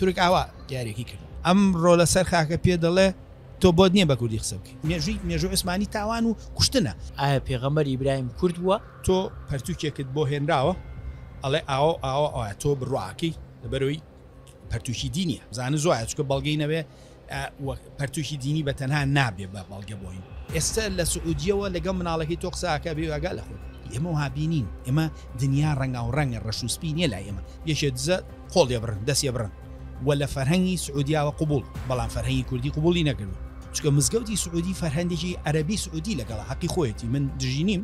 تورک ئاوا یاریەکی کرد. ئەمڕۆ لەسەر خاکە پێ دەڵێ تۆ بۆت نییە بە کوردی قسە بکەی. مێژووی مێژووی عوسمانی تاوان و کوشتنە. ئایا پێغەمبەر ئیبراهیم کورد بووە؟ تۆ پەرتوکێکت بۆ هێنراوە ئەڵێ ئاوا و ئاوا ئاوا تۆ بڕوا ئەکەی لەبەرئەوەی پەرتوکی دینیە بزانە زۆە چکە بەڵگەی نەبێ پەرتوکی دینی بە تەنها نابێ بە بەڵگە بۆین ئێستا لە سعودیەوە لەگەڵ مناڵەکەی تۆ قساکە بێ ئاگا لە خۆت ئێمە وها بینین ئێمە دنیا ڕەنگاو ڕەنگە ڕەش و سپی نییە لای ئێمە یەکێ دزە قۆڵ بڕن دەستێ بڕن و لە فەرهەنگی سعودیاوە قوبول بەڵام فەرهەنگی کوردی قوبولی نەکردو چکە مزگەوتی سعودی فەرهەندێکی عەربی سعودی لەگەڵ حەقی خۆیەتی من دژی نیم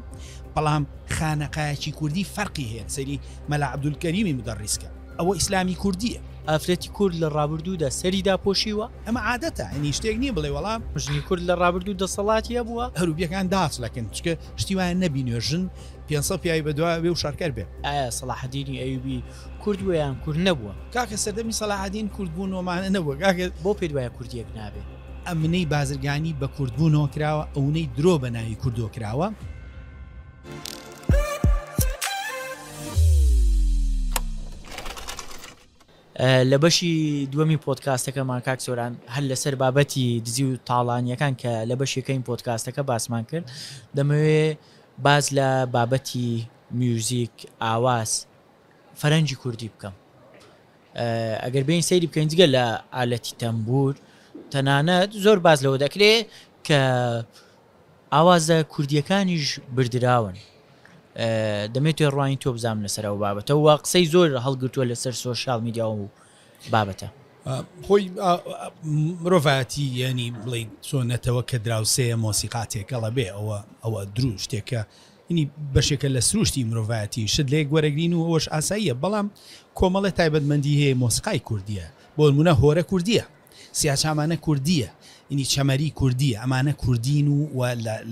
بەڵام خانەقایەکی کوردی فەرقی هەیە سەری مەلا عەبدولکەریمی مدەڕیسکە ئەوە ئیسلامی کوردیە. ئافرەتی کورد لە ڕابردوودا سەری داپۆشیوە؟ ئەمە عادەتە یانی شتێک نیە بڵێ وەڵا. ژنی کورد لە ڕابردوو دەسەڵاتی هەبووە؟ ئەوروپیەکان داچڵەکن چونکە شتی وایان نەبینیوە ژن 500 پیاوی بەدوا بێ و شەڕکەر بێ. ئایا سەڵاحەدینی ئەیوبی کورد بووە یان کورد نەبووە؟ کاکە سەردەمی سەلاحەدین کورد بوون ومانە نەبووە کاکە. بۆ پێت وایە کوردیەک نابێ؟ ئەمنەی بازرگانی بە کوردبوونەوە کراوە ئەونەی درۆ بە ناوی کوردەوە کراوە. لە بەشی دووەمی پۆدکاستەکەمان کاک سۆران هەر لەسەر بابەتی دزی و تاڵانیەکان کە لە بەشێکەین پۆدکاستەکە باسمان کرد دەمەوێ باز لە بابەتی میوزیک ئاواز فەرەنگی کوردی بکەم ئەگەر بین سەیری بکەین جگە لە ئالەتی تەمبور تەنانەت زۆر باز لەوە دەکرێ کە ئاوازە کوردییەکانیش بردراون. دەمەوێت تێڕوانین تۆ بزانم لەسەر ئەو بابەتە و قسەی زۆر هەڵگرتووە لەسەر سۆشیال میدیا و بابەتە. خۆی مرۆڤایەتی یعنی بڵێ چۆن نەتەوە کە دراوسێیە مۆسیقا تێکەڵە بێ ئەوە ئەوە درو شتێکە ینی بەشێکە لە سروشتی مرۆڤایەتی شت لەیەک وەرەگرین و ئەوەش ئاساییە بەڵام کۆمەڵی تایبەتمەندی هەیە مۆسیقای کوردیە بۆ نمونە هۆرە کوردیە سیاچامانە کوردییە، ینی چەمەری کوردییە، ئەمانە کوردین و و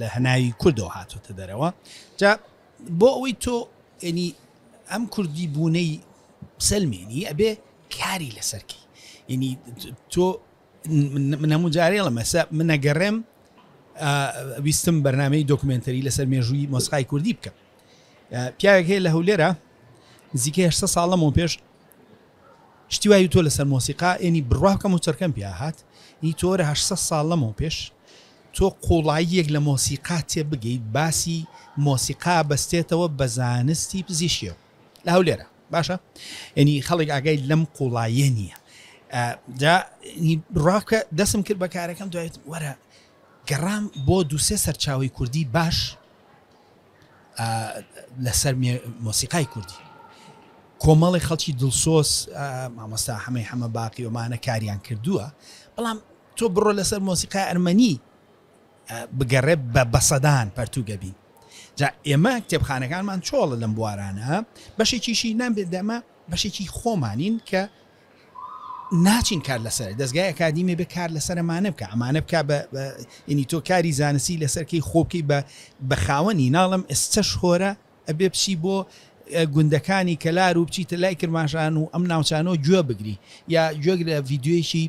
لە هەناوی کوردەوە هاتۆتە دەرەوە. جا بۆ ئەوەی تۆ ینی ئەم کوردی بوونەی بسەلمێنی ئەبێ کاری لەسەر کەی. ینی تۆ من هەموو جارێ ئەڵێم ئێستا من ئەگەڕێم ویستم بەرنامەی دۆکمێنتەری لەسەر مێژووی مۆسیقای کوردی بکەم. پیاوێک هەیە لە هەولێرە نزیکەی 800 ساڵ لەمەوە پێش شتی وای وتوە لەسەر مۆسیقا ێنی بڕوا بکەم و چرکەم پیا هات ی تۆرە 800 ساڵ لەمەو پێش تۆ قوڵاییەک لە مۆسیقا تێ بگەیت باسی مۆسیقا بەستێتەوە بە زانستی پزیشکیەوە لە هەولێرە باشە ینی خەڵک ئاگای لەم قوڵاییە نییە جا بڕوا بکە دەسم کرد بە کارەکەم دوایت وەرە گەڕام بۆ دووسێ سەرچاوی کوردی باش لەسەر مۆسیقای کوردی کۆمەڵی خەڵکی دڵسۆز مامۆستا حەمەی حەمە باقی ئەمانە کاریان کردووە بەڵام تۆ بڕۆ لەسەر مۆسیقای ئەرمەنی بگەڕێ بە بەسەدان پەرتوگە بین جا ئێمە کتێبخانەکانمان چۆڵە لەم بوارانە بەشێکیشی نامبێت دەمە بەشێکی خۆمانین کە ناچین کار لەسەر دەزگای ئەکادیمی بێ کار لەسەر ئەمانە بکە ئەمانە بکە بە ینی تۆ کاری زانستی لەسەرکەی خۆ بکەی بە بە خاوەنی ناڵم ئێستەش خۆرە ئەبێ بچی بۆ گوندەکانی کەلار و بچیتە لای کرماشان و ئەم ناوچانەوە گوێ بگری یا گوێ لە ڤیددیویەکی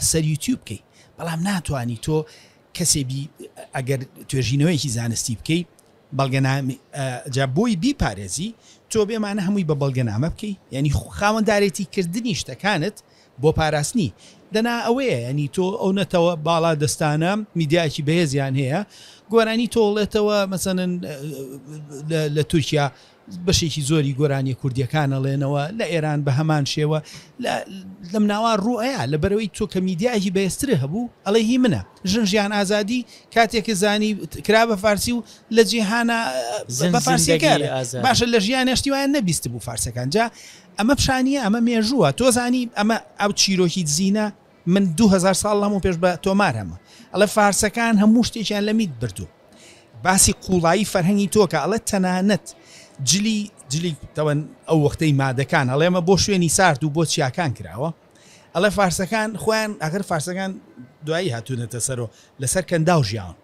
سەر یوتیوب بکەی بەڵام ناتوانی تۆ کەسێ بی ئەگەر توێژینەوەیەکی زانستی بکەی بەڵگەنامە جا بۆی بیپارێزی تۆ بێمانە هەمووی بە بەڵگەنامە بکەی یعنی خاوەندارێتی کردنی شتەکانت بۆ پاراستنی دەنا ئەوەیە ینی تۆ ئەو نەتەوە باڵا دەستانە میدیایەکی بەهێزیان هەیە گۆرانی تۆڵێتەوە مەسەنن لە تورکیا بەشێکی زۆری گۆرانیە کوردیەکان ئەڵێنەوە لە ئێران بە هەمان شێوە لەم ناوە ڕوئەیە لە بەرەوەی تۆ کە میدیایەکی بەهێزتر هەبوو ئەڵێ هی منە ژن ژیان ئازادی کاتێک کە زانی کرا بە فارسی و لە جیهانە بە فارسیەکە باشە لە ژیان شتی وایان نەبیست بوو فارسەکان جا ئەمە پیشانیە ئەمە مێژووە تۆ زانی ئەمە ئەو چیرۆکی دزینە من 2000 ساڵ لەمەو پێش بە تۆمار هەمە ئەڵێ فارسەکان هەموو شتێکیان لە میت بردوو باسی قوڵایی فەرهەنگی تۆ کە ئەڵێ تەنانەت جلی جلی تەوەن ئەو وەختەی مادەکان ئەڵێمە بۆ شوێنی سارد و بۆ چیاکان کراوە ئەڵێ فارسەکان خۆیان ئەگەر فارسەکان دوایی هاتوونەتە سەرۆ لەسەر کەنداو ژیاون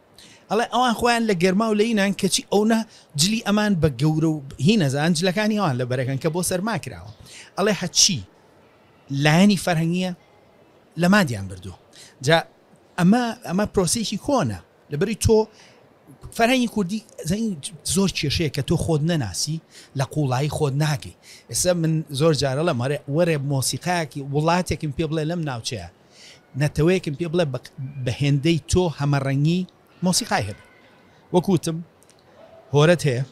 ئەڵێ ئەوان خۆیان لە گەرما و لەینان کەچی ئەو نە جلی ئەمان بە گەورە و هی نەزان جلەکانی ئەوان لە بەرەکەن کە بۆ سەرما کراوە ئەڵێ هەچی لایەنی فەرهەنگیە لە مادیان بردووە جا ئەمە ئەمە پرۆسێکی کۆنە لەبەری تۆ فەرهەنگی کوردی زۆر کێشەیە کە تۆ خۆت نەناسی لە قوڵایی خۆت ناگەی ئێستا من زۆر جارەڵم هەرێ وەرێ مۆسیقایەکی وڵاتێکم پێ بڵێ لەم ناوچەیە نەتەوەیەکم پێ بڵێ بە هێندەی تۆ هەمەڕەنگی مۆسیقای هەبێ وەکوتم هۆرەت هەیە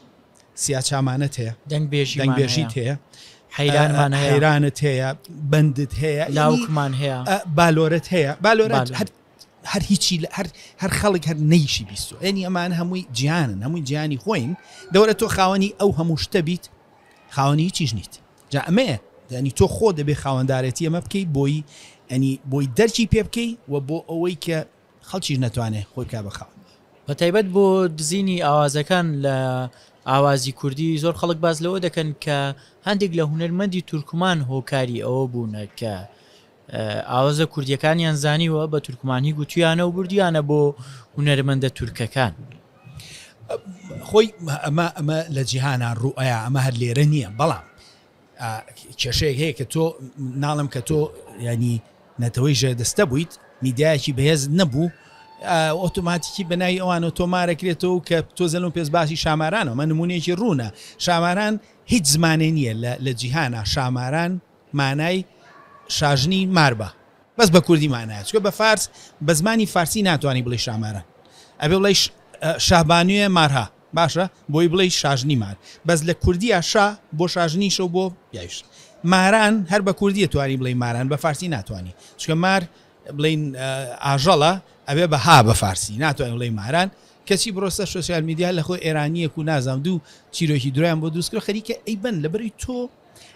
سیاچامانەت هەیە دەنگبێژیت هەیە حەیرانمان هەیە حەیرانت هەیە بەندت هەیە لاوکمان هەیە بالۆرەت هەیە بالۆرەت هەر هەر هیچی هەر هەر خەڵک هەر نەیشی بیستو ئەنی ئەمان هەمووی جیانن هەمووی جیانی خۆین دەورە تۆ خاوەنی ئەو هەموو شتە بیت خاوەنی هیچیش نیت جا ئەمەیە ینی تۆ خۆ دەبێ خاوەندارێتی ئەمە بکەی بۆی ئەنی بۆی دەرکی پێ بکەی و بۆ ئەوەی کە خەڵکیش نەتوانێ خۆی بکا بە خاوەن. بە تایبەت بۆ دزینی ئاوازەکان لە ئاوازی کوردی زۆر خەڵک باس لەوە دەکەن کە هەندێک لە هونەرمەندی تورکمان هۆکاری ئەوە بوونە کە ئاوازە کوردیەکانیان زانیوە بە تورکمانی گوتویانە و بردیانە بۆ هونەرمەندە تورکەکان. خۆی ئەمە ئەمە لە جیهانا ڕوئەیا ئەمە هەر لێرە نییە بەڵام کێشەیەک هەیە کە تۆ ناڵم کە تۆ ینی نەتەوەی ژێردەستە بوویت میدیایەکی بەهێز نەبوو ئۆتۆماتیکی بەناوی ئەوانەوە تۆمارەکرێتەوە کە تۆ زەلم پێست باسی شامارانەوە مە نمونەیەکی ڕوونە شاماران هیچ زمانێ نییە لە جیهانا شاماران مانای شاژنی مار بە بەس بە کوردی مانایە چونکە بە فارس بە زمانی فارسی ناتوانانی بڵێی شاماران ئەبێ بڵێی شاهبانوێ مارها باشە بۆی بڵێی شاژنی مار بەس لە کوردیا شا بۆ شاژنیشە و بۆ پیاویش ماران هەر بە کوردیە توانی بڵێی ماران بە فارسی ناتوانی چونکە مار بڵین ئاژەڵە ئەبێ بە ها بە فارسی ناتوانانی بڵێی ماران کەچی بڕۆ سەر سۆسیال میدیا لە خۆ ئێرانیەک و نازانم دوو چیرۆکی درۆیان بۆ دروست کرد خەریکە ئەیبەن لەبەری تۆ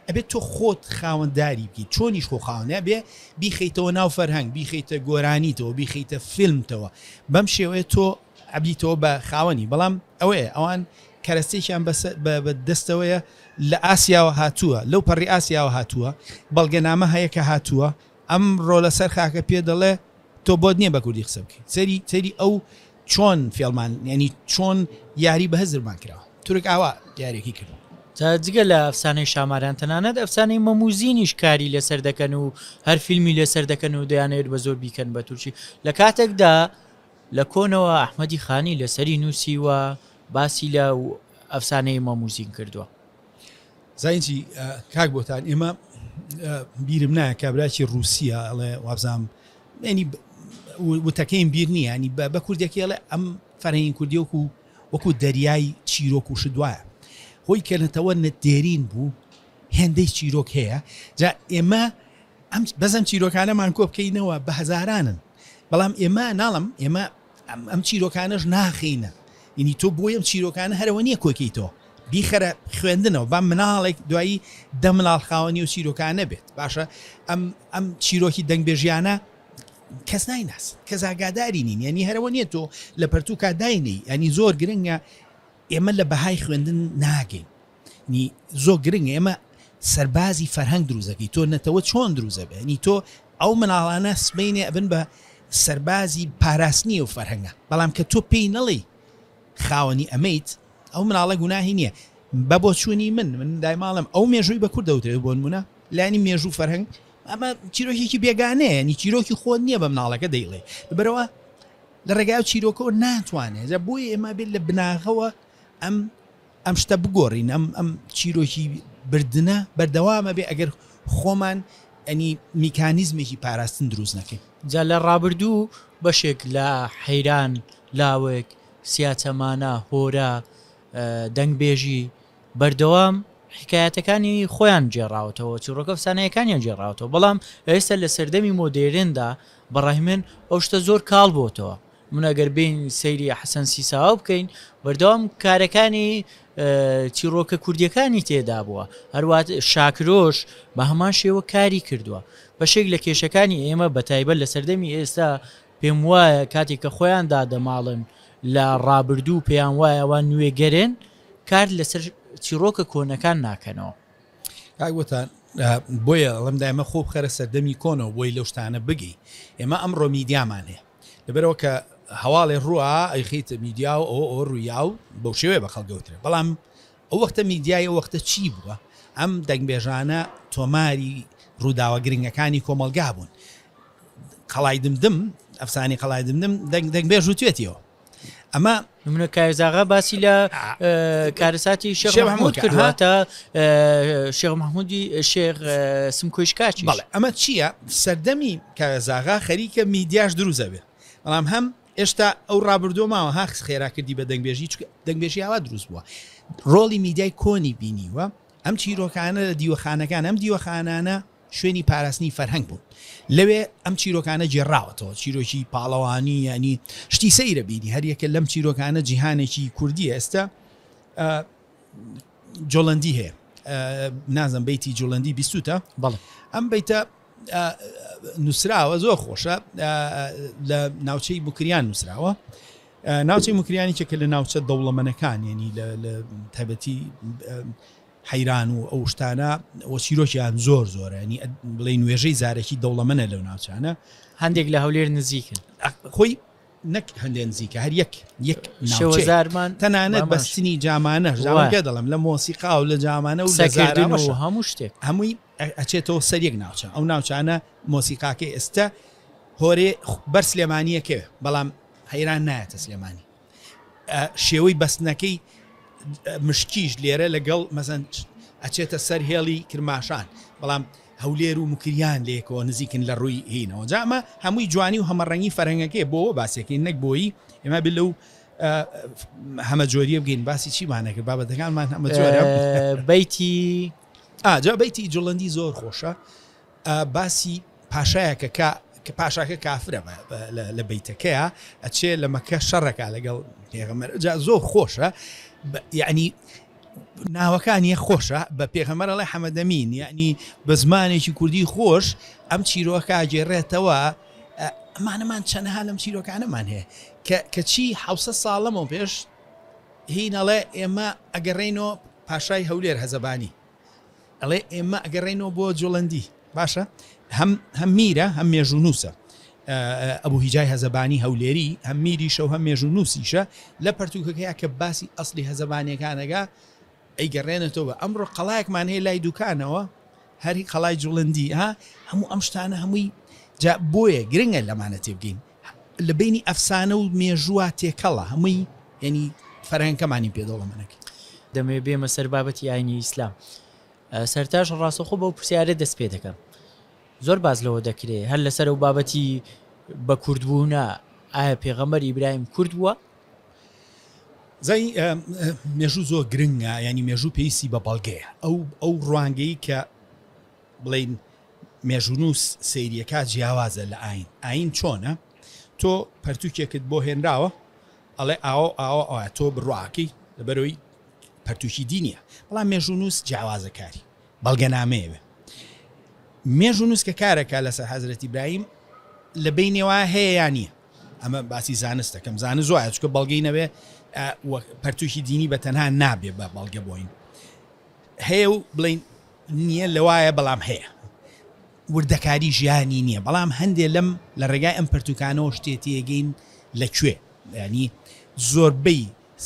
ئەبێت تۆ خۆت خاوەنداری بکەیت چۆنیش خۆ خاوەنە بێ بیخەیتەوە ناو فەرهەنگ بیخەیتە گۆرانیتەوە بیخەیتە فیلمتەوە بەم شێوەیە تۆ ئەبیتەوە بە خاوەنی بەڵام ئەوەیە ئەوان کەرەستێکیان بە دەستەوەیە لە ئاسیاوە هاتووە لەو پەڕی ئاسیاوە هاتووە بەڵگەنامە هەیە کە هاتووە ئەمڕۆ لەسەر خاکە پێ دەڵێ تۆ بۆت نییە بە کوردی قسە بکەیت سەری سەری ئەو چۆن فێڵمان ینی چۆن یاری بە هزرمان کراوە تورک ئاوا یاریەکی کردو. جا جگە لە ئەفسانەی شاماران تەنانەت ئەفسانەی مەموزینیش کاری لەسەر دەکەن و هەر فیلمی لەسەر دەکەن و دەیانەوێت بە زۆر بیکەن بە تورکی لە کاتێکدا لە کۆنەوە ئەحمەدی خانی لەسەری نووسیوە باسی لە ئەفسانەی مەموزین کردووە. زانی چی کاک بۆتان ئێمە بیرم نایە کابراکی ڕووسیە ئەڵێ وابزانام ینی وتەکەیم بیر نییە ینی بە کوردێکی ئەڵێ ئەم فەرهەنگی کوردی وەکو وەکو دەریای چیرۆک و شت وایە هۆی کە نەتەوە دێرین بوو هێندەی چیرۆک هەیە جا ئێمە ئەم بەزەم چیرۆکانەمان کۆ بکەینەوە بە هەزارانن بەڵام ئێمە ناڵم ئێمە ئەم چیرۆکانەش ناخینە ینی تۆ بۆ ئەم چیرۆکانە هەرەوە نییە کۆکەیتەوە بیخەرە خوێندنەوە با مناڵێک دوایی دە مناڵ خاوەنی و چیرۆکانە بێت باشە ئەم ئەم چیرۆکی دەنگبێژیانە کەس نایناس کەس ئاگاداری نین ینی هەرەوە نییە تۆ لە پەرتوکا داینەی ینی زۆر گرنگە ئێمە لە بەهای خوێندن ناگەین نی زۆر گرنگە ئێمە سەربازی فەرهەنگ دروزەکەی تۆ نەتەوە چۆن دروزە بێ نی تۆ ئەو مناڵانە سبینێ ئەبن بە سەربازی پاراستنی و فەرهەنگە بەڵام کە تۆ پێی نەڵێی خاوەنی ئەمەیت ئەو مناڵە گوناهی نییە بە بۆچوونی من من دایماڵم ئەو مێژووی بە کورد دەوترێت بۆ نمونە لانی مێژوو فەرهەنگ ئەمە چیرۆکێکی بێگانەیە ینی چیرۆکی خۆت نییە بە مناڵەکە دەیڵێ لەبەرەوە لە ڕێگای ئەو چیرۆکەوە ناتوانێت جا بۆیە ئێمە بێت لە بناغەوە ئەم ئەم شتە بگۆڕین ئەم ئەم چیرۆکی بردنە بەردەوامە بێ ئەگەر خۆمان ئەنی میکانیزمێکی پاراستن دروست نەکەین. جا لە ڕابردوو بەشێک لە حەیران، لاوک، سیاچەمانە، هۆرە، دەنگبێژی بەردەوام حیکایەتەکانی خۆیان گێڕاوەتەوە، چیڕۆکە ئەفسانەیەکانیان گێڕاوەتەوە، بەڵام ئێستا لە سەردەمی مۆدێرندا بە ڕای من ئەو شتە زۆر کاڵ بۆتەوە. من ئەگەر بێین سەیری حەسەن سیساوە بکەین بەردەوام کارەکانی چیڕۆکە کوردیەکانی تێدا بووە هەروات شاکرۆش بە هەمان شێوە کاری کردووە بەشێک لە کێشەکانی ئێمە بە تایبەت لە سەردەمی ئێستا پێم وایە کاتێک کە خۆیان دادەماڵن لە ڕابردوو پێیان وایە ئەوان نوێگەرێن کار لەسەر چیڕۆکە کۆنەکان ناکەنەوە. کاک وتان بۆیە ئەڵێم دایمە خۆ بخەرە سەردەمی کۆنەوە بۆی لەو شتانە بگەی ئێمە ئەمڕۆ میدیامان هەیە لەبەرەوە کە هەواڵێ ڕووە ئەیخیتە میدیا و ئەوە ئەوە ڕوویا و بەو شێوەیە بە خەڵک گەوترێ بەڵام ئەو وەختە میدیای ئەو وەختە چی بووە ئەم دەنگبێژانە تۆماری ڕووداوە گرنگەکانی کۆمەڵگا بوون قەڵای دمدم ئەفسانی قەڵای دمدم دەنگ دەنگبێژ وتوێتیەوە. ئەمە نمونە کاوێزاغا باسی لە کارەساتی شێخ محمود کردووە تا شێخ محمودی شێخ سمکۆی شکاکی. بەڵێ ئەمە چییە؟ سەردەمی کاوێزاغا خەریکە میدیاش دروست ئەبێ، بەڵام هەم ئێشتا ئەو ڕابردووە ماوە ها خێرا کردی بە دەنگبێژی چونکە دەنگبێژی ئاوا دروست بووە ڕۆڵی میدیای کۆنی بینیوە ئەم چیرۆکانە لە دیوەخانەکان ئەم دیوەخانانە شوێنی پاراستنی فەرهەنگ بوون لەوێ ئەم چیرۆکانە گێڕاوەتەوە چیرۆکی پاڵەوانی یانی شتی سەیرە بینی هەریەکە لەم چیرۆکانە جیهانێکی کوردیە ئێستا جۆلەندی هەیە نازم بیتی جوڵەندی بیستوتە بەڵێ ئەم بیتە نووسراوە زۆر خۆشە لە ناوچەی بکریان نووسراوە ناوچەی مکریانی کێکە لە ناوچە دەوڵەمەنەکان ینی لە تایبەتی حەیران و ئەو شتانە وە چیرۆکیان زۆر زۆرە ینی بڵێین وێژەی زارەکی دەوڵەمەنە لەو ناوچانە. هەندێک لە هەولێر نزیکن. خۆی نەک هەندێک نزیکە هەر یەک یەک ناوچەیە شێوەزارمان تەنانەت بامان بەستنی جامانەش جا من وایە. پێ دەڵێم لە مۆسیقا و لە جامانە و لە قسەکردن و زاراوەشە هەموو شتێک. هەمووی ئەچێتەوە سەر یەک ناوچە ئەو ناوچانە مۆسیقاکەی ئێستە هۆرێ بەر سلێمانییەکەوێ بەڵام حەیران نایەتە سلێمانی. شێوەی بەستنەکەی مشکیش لێرە لەگەڵ مەسەن ئەچێتە سەر هێڵی کرماشان بەڵام هەولێر و مکریان لەیەکەوە نزیکن لە ڕووی هینەوە جا ئەمە هەمووی جوانی و هەمەڕەنگی فەرهەنگەکەی بۆ باسێکین نەک بۆیی ئێمە بێ لەو هەمە جۆریە بگەین باسی چیمان نەکرد بابەتەکانمان هەمە جۆرە بەیتی ئا جا بەیتی جوڵەندی زۆر خۆشە باسی پاشایەکە کە کە پاشاکە کافرە لە بەیتەکەیا ئەچێ لە مەکە شەڕەکە لەگەڵ پێغەمبەر جا زۆر خۆشە یعنی ناوەکانی خۆشە بە پێغەمبەر ئەڵێ حەمەدەمین یعنی بە زمانێکی کوردی خۆش ئەم چیرۆکە گێڕێتەوە ئەمانەمان چەندەها لەم چیرۆکانەمان هەیە کە کەچی حوسە ساڵەمەوە پێش هینەڵێ ئێمە ئەگەڕێینەوە پاشای هەولێر هەزەبانی ئەڵێ ئێمە ئەگەڕێینەوە بۆ جوڵەندی باشە هەم هەم میرە هەم مێژوونووسە ئەبوو هیجای هەزەبانی هەولێری هەم میریشە و هەم مێژوونووسیشە لە پەرتوکەکەیە کە باسی ئەسلی هەزەبانیەکانەکە ئەیگەڕێنێتەوە ئەمڕۆ قەڵایەکمان هەیە لای دوکانەوە هەری قەڵای جوڵندی ها هەموو ئەم شتانە هەمووی جا بۆیە گرنگە لەمانە تێبگەین لە بینی ئەفسانە و مێژووە تێکەڵە هەمووی یعنی فەرهەنگەکەمانی پێ دەوڵەمەنەکەی. دەمەوێت بێمە سەر بابەتی ئاینی ئیسلام. سەرتاش ڕاستەوخۆ بەو پرسیارە دەست پێ دەکەم. زۆر باس لەوە دەکرێ هەر لەسەر ئەو بابەتی بە کوردبوونە ئایا پێغەمبەر ئیبراهیم کورد بووە؟ زانی مێژوو زۆر گرنگە ینی مێژوو پێویستی بە بەڵگەیە ئەو ئەو ڕوانگەی کە بڵین مێژوونووس سەیریەکە جیاوازە لە ئاین ئاین چۆنە تۆ پەرتوکێکت بۆ هێنراوە ئەڵێ ئاوە ئاوە ئەوە تۆ بڕواکەی لەبەرەوەی پەرتوکی دینیە بەڵام مێژوونووس جیاوازە کاری بەڵگەنامەیەوێ مێژوونووس کە کارەکە لەسەر حەزرەتی ئیبراهیم لە بینێوە هەیە یان نییە ئەمە باسی زانست دەکەم زانست وایە چونکە بەڵگەی نەبێ پەرتوکی دینی بە تەنها نابێ بە بەڵگە بۆین هەیە و بڵین نییە لەوایە بەڵام هەیە وردەکاری ژیانی نییە، بەڵام هەندێ لەم لە ڕێگای ئەم پەرتووکانەوە شتێ تێگەین لە کوێ یانی زۆربەی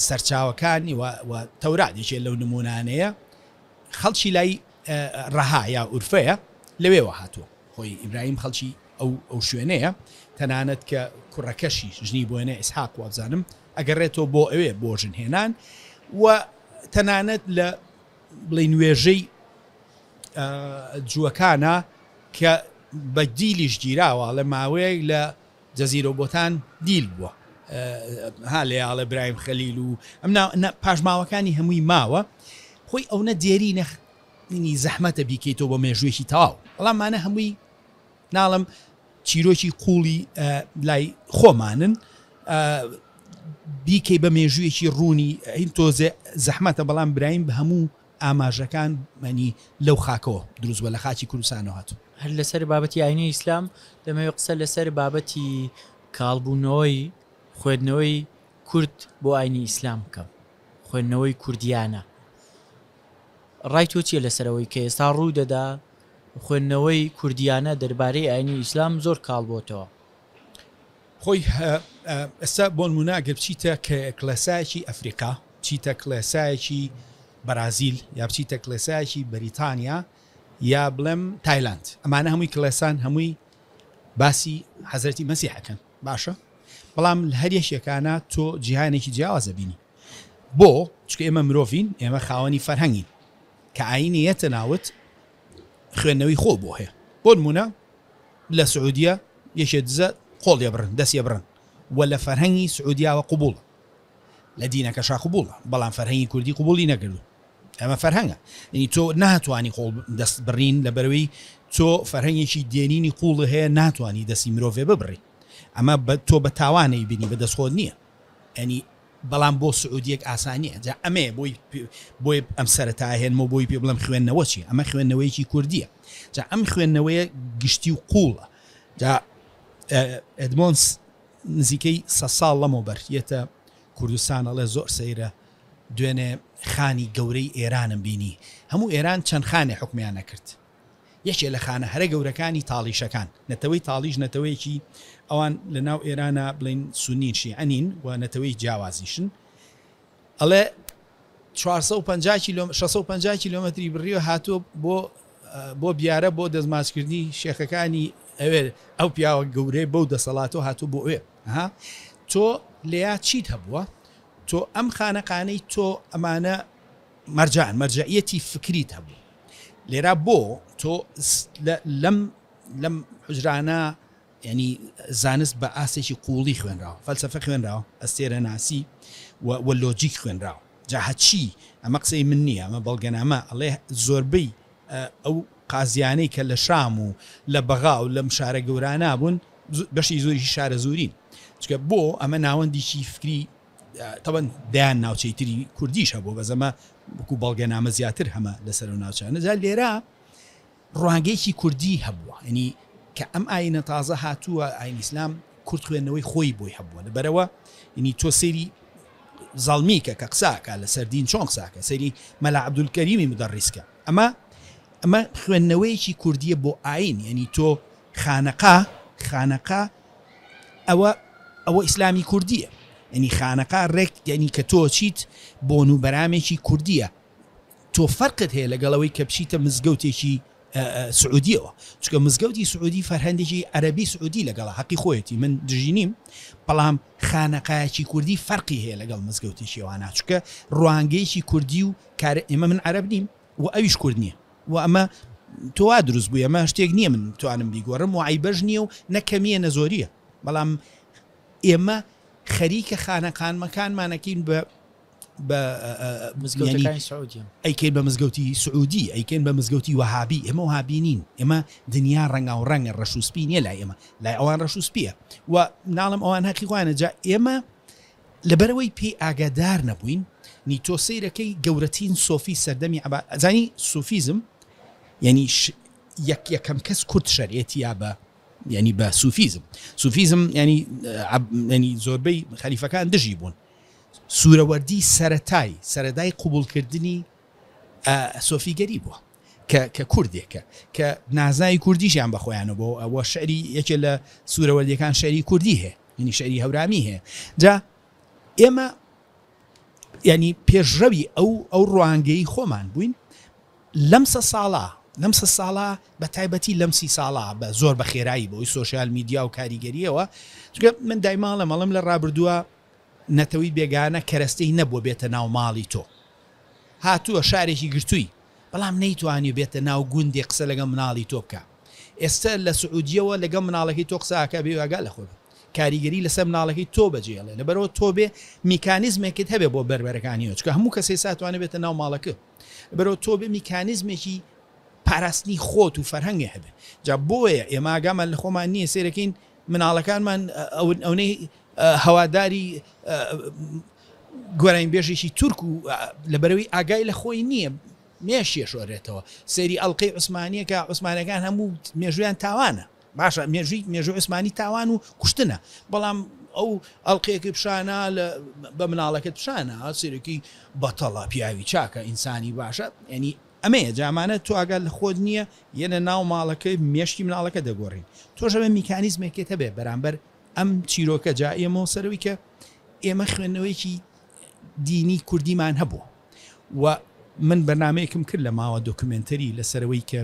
سەرچاوەکانی و و تەورات یەکێ لەو نموونانەیە خەڵکی لای ڕەها یا ئورفەیە لەوێوە هاتووە خۆی ئیبراهیم خەڵکی ئەو ئەو شوێنەیە تەنانەت کە کوڕەکەشی ژنی بۆێنە ئیسحاق وابزانم ئەگەڕێتەوە بۆ ئەوێ بۆ ژن هێنان و تەنانەت لە بڵێین وێژەی جووەکانە کە بە دیلیش گیراوە ئەڵێ ماوەیەک لە جەزیرە بۆتان دیل بووە ها لێ ئاڵێ برایم خەلیل و ئەم پاشماوەکانی هەمووی ماوە خۆی ئەونە دێری نەخنی زەحمەتە بیکەیتەوە بە مێژوویەکی تەواو بەڵام مانە هەمووی ناڵم چیرۆکی قوڵی لای خۆمانن بیکەی بە مێژوویەکی ڕوونی هین تۆزێ زەحمەتە بەڵام برایم بە هەموو ئاماژەکان مەنی لەو خاکەوە دروست بووە لە خاکی کوردستانەوە هاتوون. هەر لەسەر بابەتی ئاینی ئیسلام دەمەوێت قسە لەسەر بابەتی کاڵبوونەوەی خوێندنەوەی کورد بۆ ئاینی ئیسلام بکەم، خوێندنەوەی کوردیانە. ڕای تۆ چییە لەسەر ئەوەی کە ئێستا ڕوو دەدا خوێندنەوەی کوردیانە دەربارەی ئاینی ئیسلام زۆر کاڵ بۆتەوە؟ خۆی ئێستا بۆ نموونە ئەگەر بچیتە کڵێسایەکی ئەفریقا، بچیتە کڵێسایەکی بەرازیل یا بچیتە کڵێسایەکی بەریتانیا یا بڵێم تایلاند، ئەمانە هەمووی کڵێسان هەمووی باسی حەزرەتی مەسیح ئەکەن باشە. بەڵام لە هەر یەکێکانە تۆ جیهانێکی جیاواز ئەبینی. بۆ؟ چونکە ئێمە مرۆڤین، ئێمە خاوەنی فەرهەنگین. کە ئایینی یەتە ناوت خوێندنەوەی خۆ بۆ هەیە. بۆ نموونە لە سعودیە یەکێ دزە قۆڵ یەبڕن، دەست یەبڕن و لە فەرهەنگی سعودیاوە قبوڵە. لە دینەکەشا قبوڵە، بەڵام فەرهەنگی کوردی قبوڵی نەکردووە. ئەمە فەرهەنگە. یعنی تۆ ناتوانی قۆڵ دەست بڕین لەبەرەوەی تۆ فەرهەنگێکی دێنینی قوڵ هەیە ناتوانی دەستی مرۆڤێ ببڕی. ئەمە بە تۆ بە تاوانەی بینی بە دەست خۆت نییە. یعنی بەڵام بۆ سعودیەک ئاسان نییە. جا ئەمەیە بۆی بۆی ئەم سەرەتا هێنمەوە بۆی پێ بڵێم خوێندنەوە چییە. ئەمە خوێندنەوەیەکی کوردییە. جا ئەم خوێندنەوەیە گشتی و قوڵە. جا ئەدمۆنس نزیکەی سە ساڵ لەمەوبەر یەتە کوردستان ئەڵێ زۆر سەیرە دوێنێ خانی گەورەی ئێرانم بینی هەموو ئێران چەند خانێ حوکمیان ئەکرد یەکێ لە خانە هەرە گەورەکانی تاڵیشەکان نەتەوەی تاڵیش نەتەوەیەکی ئەوان لە ناو ئێرانە بڵین سونین شیعە نین و نەتەوەی جیاوازیشن ئەڵێ 450 کیلۆ 650 کیلۆمەتری بڕیوە هاتووە بۆ بۆ بیارە بۆ دەستماچکردنی شێخەکانی ئەوێ ئەو پیاوە گەورەی بەو دەسەڵاتەوە هاتوو بۆ ئەوێ ها تۆ لێیا چیت هەبووە تۆ ئەم خانەقانەی تۆ ئەمانە مەرجان مەرجەعیەتی فکریت هەبوو لێرا بۆ تۆ لەم لەم حجرانە یعنی زانست بە ئاستێکی قوڵی خوێنراوە فەلسفە خوێنراوە ئەستێرەناسی و لۆجیک خوێنراوە جا هەچی ئەمە قسەی من نییە ئەمە بەڵگەنامە ئەڵێ زۆربەی ئەو قازیانەی کە لە شام و لە بەغا و لەم شارە گەورانە بوون بەشی زۆریشی شارەزوورین چونکە بۆ ئەمە ناوەندێکی فکری تەبەن دەیان ناوچەی تری کوردیش هەبوو بەس ئەمە وەکو بەڵگەنامە زیاتر هەمە لەسەر ئەو ناوچانە جا لێرە ڕوانگەیەکی کوردی هەبووە ینی کە ئەم ئاینە تازە هاتووە ئاین ئیسلام کورد خوێندنەوەی خۆی بۆی هەبووە لەبەرەوە ینی تۆ سەیری زەڵمی کە کە قساکە لەسەر دین چۆن قساکە سەیری مەلا عەبدولکەریمی مدەڕیسکە ئەمە ئەمە خوێندنەوەیەکی کوردیە بۆ ئاین یعنی تۆ خانەقا خانەقا ئەوە ئەوە ئیسلامی کوردیە یعنی خانەقا ڕێک یعنی کە تۆ چیت بۆن و بەرامێکی کوردیە تۆ فەرقت هەیە لەگەڵ ئەوەی کە بچیتە مزگەوتێکی سعودیەوە چونکە مزگەوتی سعودی فەرهەندێکی عەرەبی سعودی لەگەڵە حەقی خۆیەتی من دژی نیم بەڵام خانەقایەکی کوردی فەرقی هەیە لەگەڵ مزگەوتێکی ئەوانە چونکە ڕوانگەیەکی کوردی و کار ئێمە من عەرەب نیم و ئەویش کورد نییە و ئەمە تۆ وا دروست بووی ئەمە شتێک نییە من توانم بیگۆڕم و عیبەش نییە و نە کەمیە نە زۆریە بەڵام ئێمە خەریکە خانەقانمەکانمانەکەین بە بە مزگەوتەکانی سعودیە ئەیکەین بە مزگەوتی سعودی ئەیکەین بە مزگەوتی وەهابی ئێمە وەهابی نین ئێمە دنیا ڕەنگاو ڕەنگە ڕەش و سپی نییە لای ئێمە لای ئەوان ڕەش و سپیە و ناڵم ئەوان هەقی خۆیانە جا ئێمە لەبەرەوەی پێی ئاگادار نەبووین نی تۆ سەیرەکەی گەورەترین سۆفی سەردەمی عەبا ئەزانی سوفیزم یعنی یەک یەکەم کەس کورد شەرعێتی یا بە یعنی بە سوفیزم سوفیزم یعنی یعنی زۆربەی خەلیفەکان دژی بوون سورەوەردی سەرەتای سەرەدای قبوڵکردنی سۆفیگەری بووە کە کە کوردێکە کە نازناوی کوردیشیان بە خۆیانەوە بۆ ئەوە شعری یەکێ لە سورەوەردیەکان شعری کوردی هەیە یعنی شعری هەورامی هەیە جا ئێمە ینی پێشڕەوی ئەو ئەو ڕوانگەی خۆمان بووین لەم سە ساڵە لەم سە ساڵە بە تایبەتی لەم سی ساڵە بە زۆر بە خێرایی بۆی سۆشیال میدیا و کاریگەریەوە چونکە من دایماڵم ئەڵم لە ڕابردووە نەتەوەی بێگانە کەرەستەی نەبووە بێتە ناو ماڵی تۆ. هاتووە شارێکی گرتووی، بەڵام نەیتوانیوە بێتە ناو گوندێ قسە لەگەڵ مناڵی تۆ بکا. ئێستە لە سعودیەوە لەگەڵ مناڵەکەی تۆ قسە ئەکا بێ ئاگا لە خۆی بێ. کاریگەری لەسەر مناڵەکەی تۆ بەجێ ئەڵێ. لەبەرئەوە تۆ بێ میکانیزمێکت هەبێ بۆ بەربەرەکانیەوە. چونکە هەموو کەس ئێستا ئەتوانێ بێتە ناو ماڵەکە. لەبەرئەوە تۆ بێ میکانیزمێکی پاراستنی خۆت و فەرهەنگێ هەبێ. جا بۆیە ئێمە ئاگامان لە خۆمان نییە سەیرەکەین مناڵەکانمان ئەونەی هەواداری گۆرانیبێژێکی تورک و لەبەرەوەی ئاگای لە خۆی نییە مێشیە شۆرێتەوە سەیری ئەڵلقەی عوسمانیەکە عوسمانەکان هەموو مێژویان تاوانە باشە مێژوی مێژوو عوسمانی تاوان و کوشتنە بەڵام ئەو ئەڵلقەیەکی پیشانە بە مناڵەکەت پیشانە سێرەکی بەتەڵە پیاوی چاکە ئینسانی باشە ینی ئەمەیە جامانە تۆ ئاگات لە خۆت نییە یەنە ناو ماڵەکەی مێشکی مناڵەکە دەگۆڕین تۆش ئەبێ میکانیزمێکت هەبێ بەرامبەر ئەم چیرۆکە جا ئێمەوە سەرەوەی کە ئێمە خوێندنەوەیەکی دینی کوردیمان هەبوو و من بەرنمەیەکم کرد لە ماوە دۆکمنتەری لەسەرەوەی کە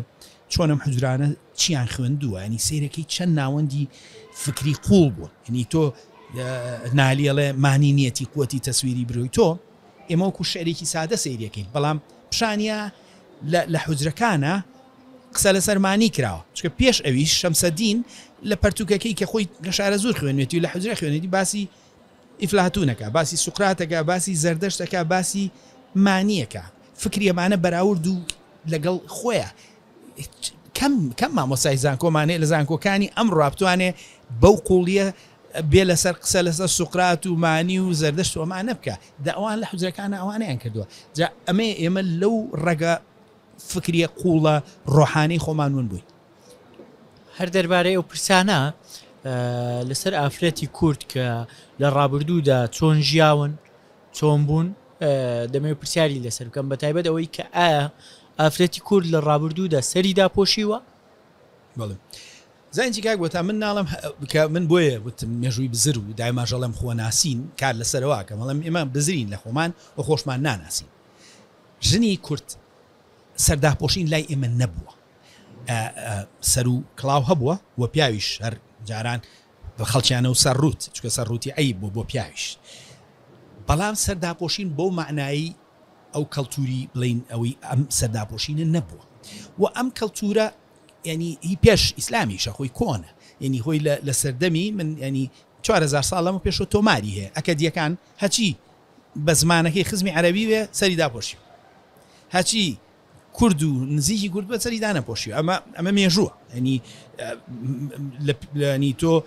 چۆنم حجرانە چیان خوێندووە ینی سیرەکەی چەند ناوەندی فکری قوڵ بوون ینی تۆ نالی ئەڵێ مانی نیەتی قوتی تەسویری برۆی تۆ، ئێمە وەکو شعرێکی سادە سەیریەکەین، بەڵام پیشانیا لە حوجرەکانە قسە لەسەر مانی کراوە، چونکە پێش ئەویش شەمسەدین لە پەرتوکەکەی کە خۆی لە شارەزوور خوێنێتی و لە حوجرە خوێنێتی باسی ئیفلاتونەکە، باسی سوقراتەکە، باسی زەردەشتەکە، باسی مانیەکە، فکری ئەمانە بەراورد و لەگەڵ خۆیە. کەم کەم مامۆستای زانکۆمان هەیە لە زانکۆکانی ئەمڕۆ بتوانێ بەو قوڵیە بێ لەسەر قسە لەسەر سوقرات و مانی و زەردەشت و ئەمانە بکە دە ئەوان لە حوجرەکانە ئەوانەیان کردووە جا ئەمەیە ئێمە لەو ڕەگە فکریە قوڵە ڕۆحانەی خۆمان ون بووین. هەر دەربارەی ئەو پرسانە لەسەر ئافرەتی کورد کە لە ڕابردوودا چۆن ژیاون چۆن بوون دەمەوێت پرسیاری لەسەر بکەم بە تایبەت ئەوەی کە ئایا ئافرەتی کورد لە ڕابردوودا سەری داپۆشیوە؟ بەڵێ زانیتی کاک بۆتا من ناڵم کە من بۆیە وتم مێژووی بزر و دایماژەڵێم خۆناسین کار لەسەرەوە کەم ئەڵێم ئێمە بزرین لە خۆمان و خۆشمان ناناسین ژنی کورد سەرداپۆشین لای ئێمە نەبووە سەر و کڵاو هەبووە و پیاویش هەر جاران بە خەڵکیانە و سەر ڕووت چونکە سەر ڕووتی عەیب بوو بۆ پیاویش بەڵام سەر داپۆشین بەو مەعنایی ئەو کەڵتوری بڵین ئەوەی ئەم سەر داپۆشینە نەبووە و ئەم کەڵتورە ینی هی پێش ئیسلامیشە خۆی کۆنە ینی خۆی لە سەردەمی من ینی 4000 ساڵ لەمە پێشەوە تۆماری هەیە ئەکەدیەکان هەچی بە زمانەکەی خزمی عەرەبی بێ سەری داپۆشی هەچی کورد و نزیکی کورد بە سەری دانەپۆشیوە ئەمە ئەمە مێژووە ینی لەنی تۆ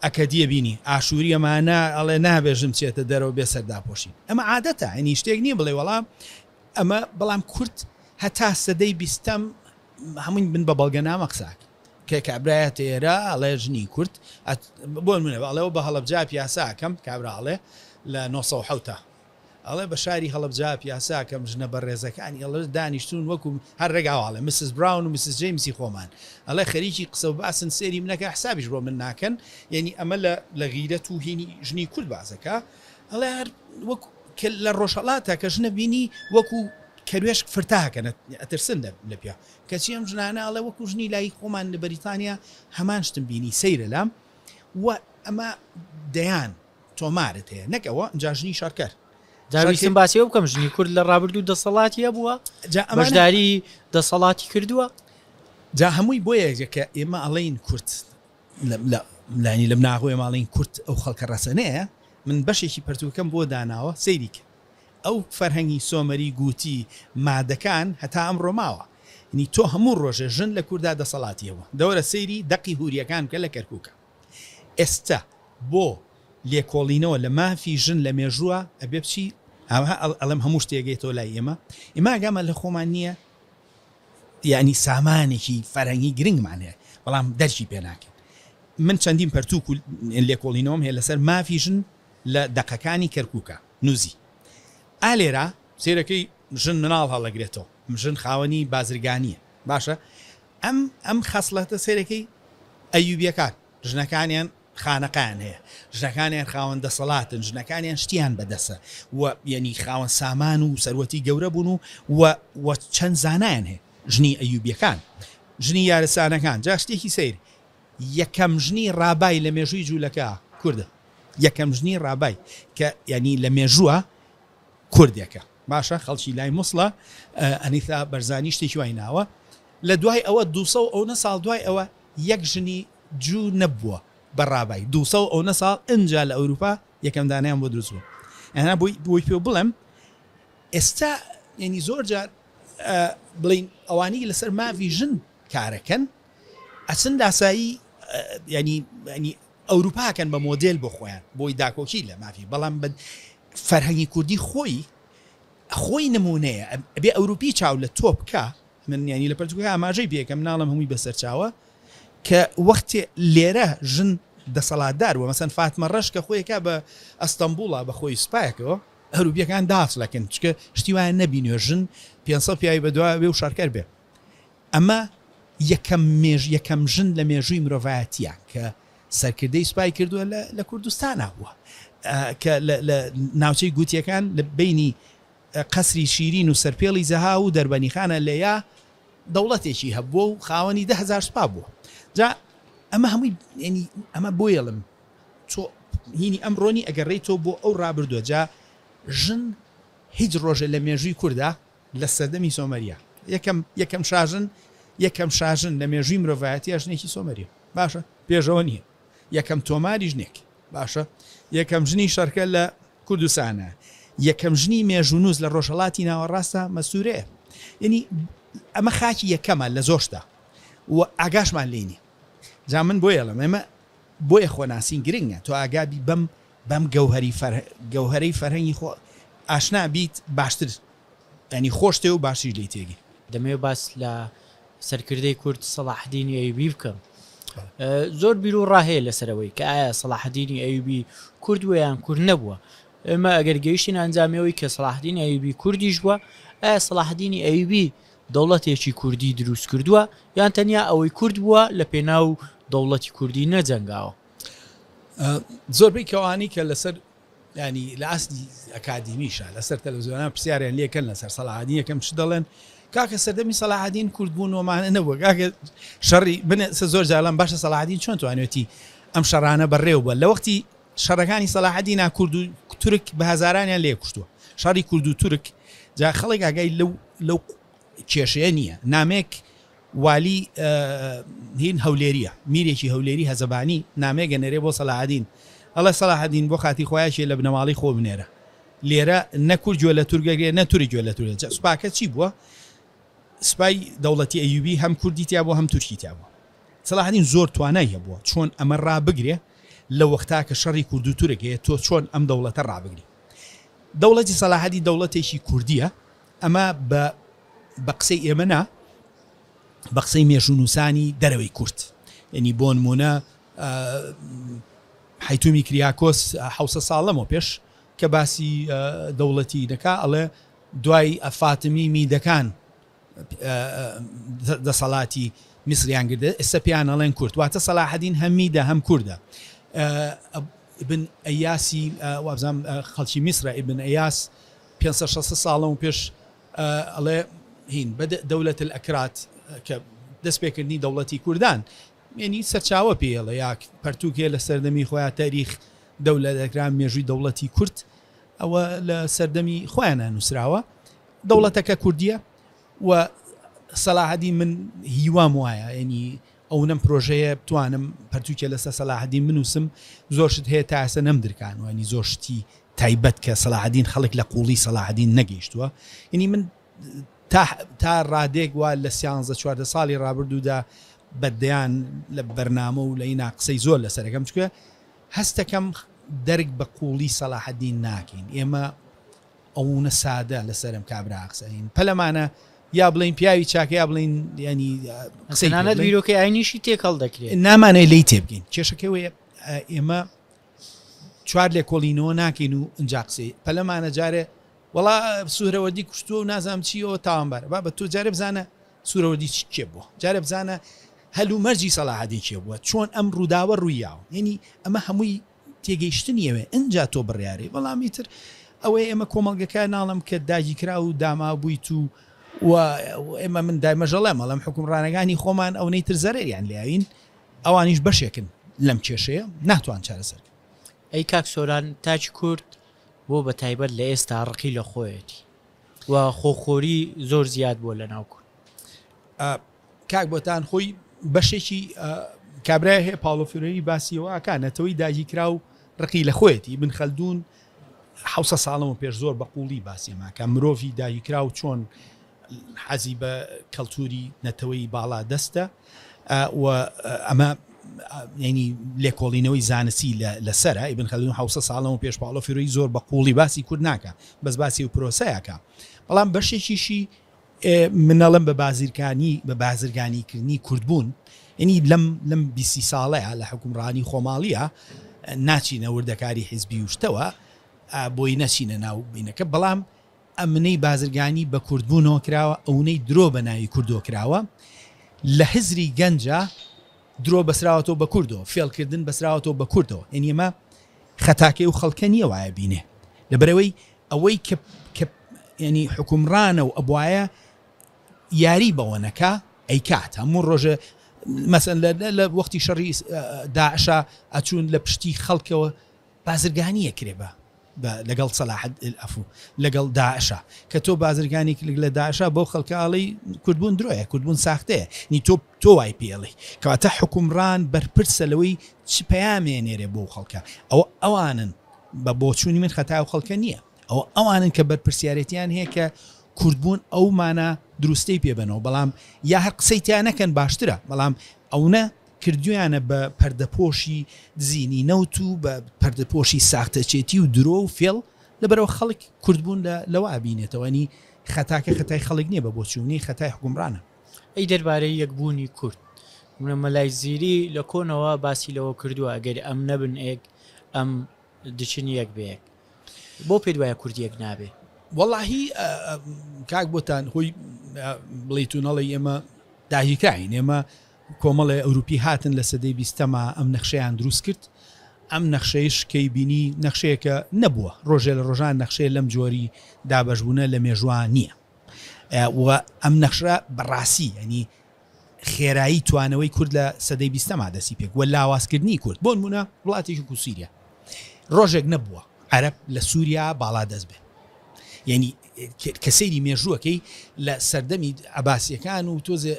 ئەکەدیە بینی ئاشووری ئەمانە ئەڵێ نابێژم چێتە دەرەوە بێ سەرداپۆشین ئەمە عادەتە ینی شتێک نییە بڵێ وەڵام ئەمە بەڵام کورد هەتا سەدەی بیستەم هەمووی من بە بەڵگەنامە قساک کە کابرایەتە ئێرە ئەڵێ ژنی کورد بۆ منە ئەڵێەوە بە هەڵەبجا پیاساکەم کابرا ئەڵێ لە 1970 ئەڵێ بە شاری هەڵەبجە پیاساکەم ژنە بەڕێزەکانی ئەڵێ دانیشتوون وەکو هەر ڕێگاوە ئەڵێ مسز براون و مسز جەیمسی خۆمان ئەڵێ خەریکی قسە و باسن سێری منەکە حسابیش بۆ من ناکەن یعنی ئەمە لە لە غیرەت و هینی ژنی کورد بازەکە ئەڵێ هەر وەکو کە لە ڕۆژهەڵاتە کە ژنە بینی وەکو کەروێشک فرتاکەن ئەترسن لە پیا کەچی ئەم ژنانە ئەڵێ وەکو ژنی لای خۆمان لە بەریتانیا هەمان شتم بینی سەیرە لام و ئەمە دەیان تۆمارت هەیە نەک ئەوە ئینجا ژنی شەڕکەر. جا ویستم باسی ئەوە بکەم ژنی کورد لە ڕابردوو دەسەڵاتی هەبووە جا ئەمانە بەشداری دەسەڵاتی کردووە؟ جا هەمووی بۆیە کە ئێمە ئەڵێین کورد لە لانی لەم ناغۆ ئێمە ئەڵێین کورد ئەو خەڵکە ڕەسەنەیە من بەشێکی پەرتووکەم بۆ داناوە سەیری کە ئەو فەرهەنگی سۆمەری گوتی مادەکان هەتا ئەمڕۆ ماوە یعنی تۆ هەموو ڕۆژێ ژن لە کوردا دەسەڵاتی هەبووە دەوەرە سەیری دەقی هوریەکان بکە لە کەرکووکە ئێستا بۆ لێکۆڵینەوە لە مافی ژن لە مێژووە ئەبێ بچی ئەوها ئەڵێم هەموو شتێک یەتەوە لای ئێمە ئێمە ئاگامان لە خۆمان نییە یعنی سامانێکی فەرهەنگی گرنگمان هەیە بەڵام دەرکی پێ ناکەین من چەندین پەرتوک و لێکۆڵینەوەم هەیە لەسەر مافی ژن لە دەقەکانی کەرکووکە نووزی ئا لێرە سێرەکەی ژن مناڵ هەڵەگرێتەوە ژن خاوەنی بازرگانیە باشە ئەم ئەم خەسڵەتە سەیرەکەی ئەیوبیەکان ژنەکانیان خانەقایان هەیە ژنەکانیان خاوەن دەسەڵاتن ژنەکانیان شتیان بەدەسە و یعنی خاوەن سامان و سەروەتی گەورە بوون و و و چەند زانایان هەیە ژنی ئەیوبیەکان ژنی یارسانەکان جا شتێکی سەیر یەکەم ژنی ڕابای لە مێژووی جوولەکە کوردە یەکەم ژنی ڕابای کە یعنی لە مێژووە کوردێکە باشە خەڵکی لای موسڵە ئەنیثا بەرزانی شتێکی وای ناوە لە دوای ئەوە دوسە و ئەونە ساڵ دوای ئەوە یەک ژنی جوو نەبووە بە ڕابای دوسە و ئەونە ساڵ ئنجا لە ئەوروپا یەکەم دانیان بۆ دروست بوو ئەنا بۆی بۆی پێ بڵێم ئێستا یعنی زۆر جار بڵین ئەوانی لەسەر ماڤی ژن کارەکەن ئەچن لاسایی ینی ینی ئەوروپا کەن بە مۆدێل بۆ خۆیان بۆی داکۆکی لە مافی بەڵام بە فەرهەنگی کوردی خۆی خۆی نمونەیە ئەبێ ئەوروپی چاو لە تۆ بکا من یانی لە پەرتوکەکە ئاماژەی پێکەم ناڵم هەمووی بەسەرچاوە کە وەختێ لێرە ژن دەسەڵاتدار بووە مەسەن فاتمە ڕەش کە خۆیەکە بە ئەستەمبوڵا بە خۆی سوپایەکەوە ئەوروپیەکان داچڵەکن چکە شتی وایان نەبینیوە ژن 500 پیاوی بەدوا بێ و شەڕکەر بێ ئەمە یەکەم مێژ یەکەم ژن لە مێژووی مرۆڤایەتیە کە سەرکردەی سوپای کردووە لە لە کوردستانا بووە کە لە لە ناوچەی گوتیەکان لە بینی قەسری شیرین و سەرپێڵی زەها و دەربەنیخانە لەیا دەوڵەتێکی هەبووە و خاوەنی 10000 سوپا بووە جا ئەمە هەمووی یعنی ئەمە بۆیەڵم تۆ هینی ئەمڕۆنی ئەگەڕێیتەوە بۆ ئەو ڕابردووە جا ژن هیچ ڕۆژێ لە مێژووی کوردا لە سەردەمی سۆمەریە یەکەم یەکەم شاژن یەکەم شاژن لە مێژووی مرۆڤایەتیە ژنێکی سۆمەریە باشە پێشەوە نییە یەکەم تۆماری ژنێک باشە یەکەم ژنی شەرکە لە کوردستانە یەکەم ژنی مێژوونووس لە ڕۆژهەڵاتی ناوەڕاستە مەسوورەیە یعنی ئەمە خاکی یەکەمە لە زۆر شتا و ئاگاشمان لێی نییە جا من بۆیە ئەڵێم ئێمە بۆیە خۆناسین گرنگە تۆ ئاگابی بەم بەم گەوهەری فەر گەوهەرەی فەرهەنگی خۆ ئاشنا بیت باشتر یانی خۆش تێ و باشتریش لێی تێگەی. دەمەوێت باس لە سەرکردەی کورد سەڵاحەدینی ئەیوبی بکەم. زۆر بیروڕا هەیە لەسەر ئەوەی کە ئایا سەڵاحەدینی ئەیوبی کورد بووە یان کورد نەبووە. ئێمە ئەگەر گەیشتینە ئەنجامی ئەوەی کە سەڵاحەدینی ئەیوبی کوردیش بووە، ئایا سەڵاحەدینی ئەیوبی دەوڵەتێکی کوردی دروست کردووە یان تەنیا ئەوەی کورد بووە لە پێناو دەوڵەتی کوردی نەجەنگاوە؟ زۆربەی کەوانی کە لەسەر ینی لە ئاستی ئەکادیمیشە لەسەر تەلەڤزیۆنان پرسیاریان لێکەن لەسەر سەلاحەدین یەکەم چ دەڵێن کاکە سەردەمی سەلاحەدین کورد بوون ومانە نەبووە کاکە شەڕی بنێ زۆر جاران باشە سەلاحەدین چۆن توانێتی ئەم شەڕانە بەڕێوە بە لە وەختی شەڕەکانی سەلاحەدینا کورد و تورک بە هەزارانیان لێ کوشتووە شەڕی کورد و تورک جا خەڵک ئاگای لەو لەو کێشەیە نییە نامێک والی هین هەولێریە میرێکی هەولێری هەزەبانی نامەیەک ئەنێرێ بۆ سەلاحەدین ئەڵێ سەلاحەدین بۆ خاتری خوا یەکێ لە بنەماڵەی خۆ بنێرە لێرە نە کورد گوێ لە تورک ئەگرێ نە تورک گوێ لە تورک جا سوپاکە چی بووە سوپای دەوڵەتی ئەیوبی هەم کوردی تیا بووە هەم تورکی تیا بووە سەلاحەدین زۆر توانای هەبووە چۆن ئەمە ڕابگرێ لە وەختا کە شەڕی کورد و تورک هەیە تۆ چۆن ئەم دەوڵەتە ڕابگری دەوڵەتی سەلاحەدین دەوڵەتێکی کوردیە ئەمە بە بە قسەی ئێمە نا، بە قسەی مێژوونووسانی دەرەوەی کورد. یەنی بۆ نموونە حەیتومی کریاکۆس حەوسە ساڵ لەمەو پێش کە باسی دەوڵەتی دەکا ئەڵێ دوای فاتمی میدەکان دەسەڵاتی میسریان گردە ئێستا پێیان ئەڵێن کورد واتە سەلاحەدین هەم میدە هەم کوردە ئیبن ئەیاسی وابزانم خەڵکی میسرە ئیبن ئەیاس 500 600 ساڵەوە پێش ئەڵێ هین بە دەولەت الاکراد کە دەست پێکردنی دەوڵەتی کوردان یعنی سەرچاوە پێڵێ یا پەرتوکێ لە سەردەمی خۆیان تاریخ دەولەت ئەکران مێژووی دەوڵەتی کورد ئەوە لە سەردەمی خۆیانە نووسراوە دەوڵەتەکە کوردیە و سەلاحەدین من هیوام وایە ینی ئەونەم پرۆژەیە بتوانم پەرتوکێ لەسەر سەلاحەدین بنووسم زۆر شت هەیە تا ئێستا نەمدرکانوە ینی زۆر شتی تایبەت کە سەلاحەدین خەڵک لە قوڵی سەلاحەدین نەگەیشتووە ینی من تا تا ڕادێک وا لە سیانزە چواردە ساڵی ڕابردوودا بە دەیان لە بەرنامە و لە ئینا قسەی زۆر لەسەرەکەم چکە هەستەکەم دەرک بە قوڵی سەلاحەدین ناکەین ئێمە ئەونە سادە لەسەرم کابرا قسەین پەلەمانە یا بڵین پیاوی چاکە یا بڵین ینی قسەی تەنانەت بیرۆکەی ئاینیشی تێکەڵ دەکرێت نامانەیە لێی تێبگەین کێشەکەی وەیە ئێمە چوار لێکۆڵینەوە ناکەین و ئینجا قسەی پەلەمانە جارێ وەڵا سوهرەوەردی کوشتووە و نازانم چیەوە تاوانبارە بابە تۆ جارێ بزانە سوورەوەردی چ کێ بووە جارێ بزانە هەلومەرجی سەلاحەدین کێ بووە چۆن ئەم ڕووداوە ڕوویاوە یعنی ئەمە هەمووی تێگەیشتنی ئەوێ ئنجا تۆ بڕیارێ بەڵام ئیتر ئەوەی ئێمە کۆمەڵگەکە ناڵم کە داگیرکراو و داما بوویت و و ئێمە من دایمەژەڵێم ئەڵێم حکومڕانەکانی خۆمان ئەونەی تر زەرەریان لێین ئەوانیش بەشێکن لەم کێشەیە ناتوان چارەسەر کەن. ئەی کاک سۆران تاکی کورد بۆ بە تایبەت لە ئێستا ڕقی لە خۆیەتی و خۆخۆری زۆر زیاد بووە لە ناو کورد؟ کاک بۆتان خۆی بەشێکی کابرای هەیە پاڵۆ فیرۆی باسی ئەوە ئەکا نەتەوەی داگیرکراو ڕقی لە خۆیەتی بن خەلدون حوسە ساڵەوە پێش زۆر بە قوڵی باسی ئەماکە مرۆڤی داگیرکراو چۆن حەزی بە کەلتوری نەتەوەی باڵا دەستە و ئەمە ینی لێکۆڵینەوەی زانستی لەسەرە ئیبن خەلدون حوسە ساڵەوە پێش پاڵۆ فیرۆی زۆر بە قوڵی باسی کورد ناکە بەس باسی و پرۆسەیەکە بەڵام بەشێکیشی من ئەڵێم بە بازرگانی بە بازرگانی کردنی کوردبوون یعنی لەم لەم بیسی ساڵەیە لە حکومڕانی خۆماڵیە ناچینە وردەکاری حیزبی و شتەوە بۆی نەچینە ناو بینەکە بەڵام ئەمنەی بازرگانی بە کوردبوونەوە کراوە ئەونەی درۆ بە ناوی کوردۆ کراوە لە هزری گەنجە درۆ بەسراوەتەوە بە کوردەوە فێڵکردن بەسراوەتەوە بە کوردەوە یعنی ئەمە خەتاکەی و خەڵکە نییە وایە بینێ لەبەرەوەی ئەوەی کە کە یانی حوکمڕانە و ئەبوایە یاری بەوە نەکا ئەیکات هەموو ڕۆژێ مەسەن لە لە وەختی شەڕی داعشا ئەچوون لە پشتی خەڵکەوە. بازرگانی ئەکرێ بە بە لەگەڵ سەلاحەد ئەفو لەگەڵ داعشا کە تۆ بازرگانی کرد لە داعشا بەو خەڵکە ئەڵێی کوردبوون درۆیە کوردبوون ساختەیە نی تۆ تۆ وای پێ ئەڵێی کەواتە حوکمڕان بەرپرسە لەوەی چ پەیامێ نێرێ بۆ خەڵکە ئەوە ئەوانن بە بۆچوونی من خەتای ئەو خەڵکە نییە ئەوە ئەوانن کە بەرپرسیارێتیان هەیە کە کوردبوون ئەو مانا دروستەی پێ بەنەوە بەڵام یا هەر قسەی تیا نەکەن باشترە بەڵام ئەونە کردویانە بە پەردەپۆشی دزینی نەوت و بە پەردەپۆشی ساختەچێتی و درۆ و فێڵ، لەبەرئەوە خەڵک کوردبوون لە لەوە ئەبینێتەوە، یانی خەتاکە خەتای خەڵک نیە بە بۆچوونی خەتای حوکمڕانە. ئەی دەربارەی یەکبوونی کورد، نمونە مەلای زیری لە کۆنەوە باسی لەوە کردووە ئەگەر ئەم نەبن ئێک ئەم دچن یەک بە یەک. بۆ پێت وایە کورد یەک نابێ؟ وەڵاهی کاک بۆتان خۆی بڵیت و نەڵێی ئێمە داگیرکراوین، ئێمە کۆمەڵێ ئەوروپی هاتن لە سەدەی بیستەما ئەم نەخشەیان دروست کرد، ئەم نەخشەیش کەی بینی نەخشەیەکە نەبووە ڕۆژێ لە ڕۆژان نەخشەیە لەم جۆری دابەشبوونە لە مێژووا نییە و ئەم نەخشە بەڕاستی یانی خێرایی توانەوەی کورد لە سەدەی بیستەما دەستی پێک و لاوازکردنی کورد بۆ نمونە وڵاتێکی وەکو سووریا ڕۆژێک نەبووە عەرەب لە سووریا باڵا دەست بێ یعنی کە سەیری مێژووەکەی لە سەردەمی عەباسیەکان و تۆزێ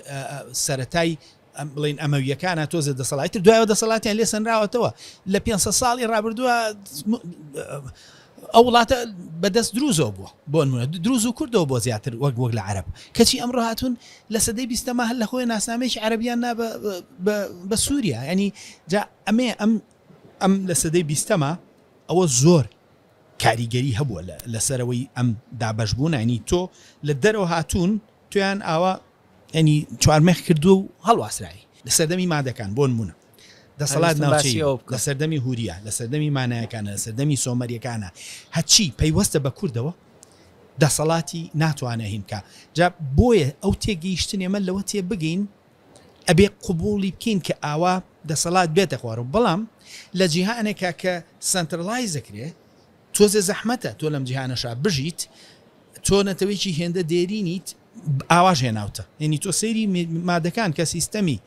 سەرەتای بڵین ئەمەویەکانە تۆزێ دەسەڵاتی تر دوایەوە دەسەڵاتیان لێ سەنراوەتەوە لە 500 ساڵی ڕابردووە ئەو وڵاتە بەدەست دروزەوە بووە بۆ نمونە دروز و کوردەوە بۆ زیاتر وەک وەک لە عەرەب کەچی ئەمڕۆ هاتوون لە سەدەی بیستەما هەر لە خۆی ناسنامەیەکی عەرەبیان نا بە سووریا ینی جا ئەمێ ئەم ئەم لە سەدەی بیستەما ئەوە زۆر کاریگەری هەبووە لەسەرەوەی ئەم دابەش بوونە ینی تۆ لە دەرەوە هاتوون تۆیان ئاوا ینی چوارمێخ کردووە و هەڵواسراوی لە سەردەمی مادەکان بۆ نمونە دەسەڵات ناوچەیی لە سەردەمی هوریا لە سەردەمی مانایەکانە لە سەردەمی سۆمەریەکانە هەرچی پەیوەستە بە کوردەوە دەسەڵاتی ناتوانێ هین بکا جا بۆیە ئەو تێگەیشتن ئێمە لەوە تێ بگەین ئەبێ قبوڵی بکەین کە ئاوا دەسەڵات بێتە خوارەوە بەڵام لە جیهانێکا کە centralize دەکرێ تۆزێ زەحمەتە تۆ لەم جیهانەشا بژیت تۆ نەتەوەیەکی هێندە دێرینیت ئاواش هێناوتە یعنی تۆ سەیری مادەکان کە سیستەمی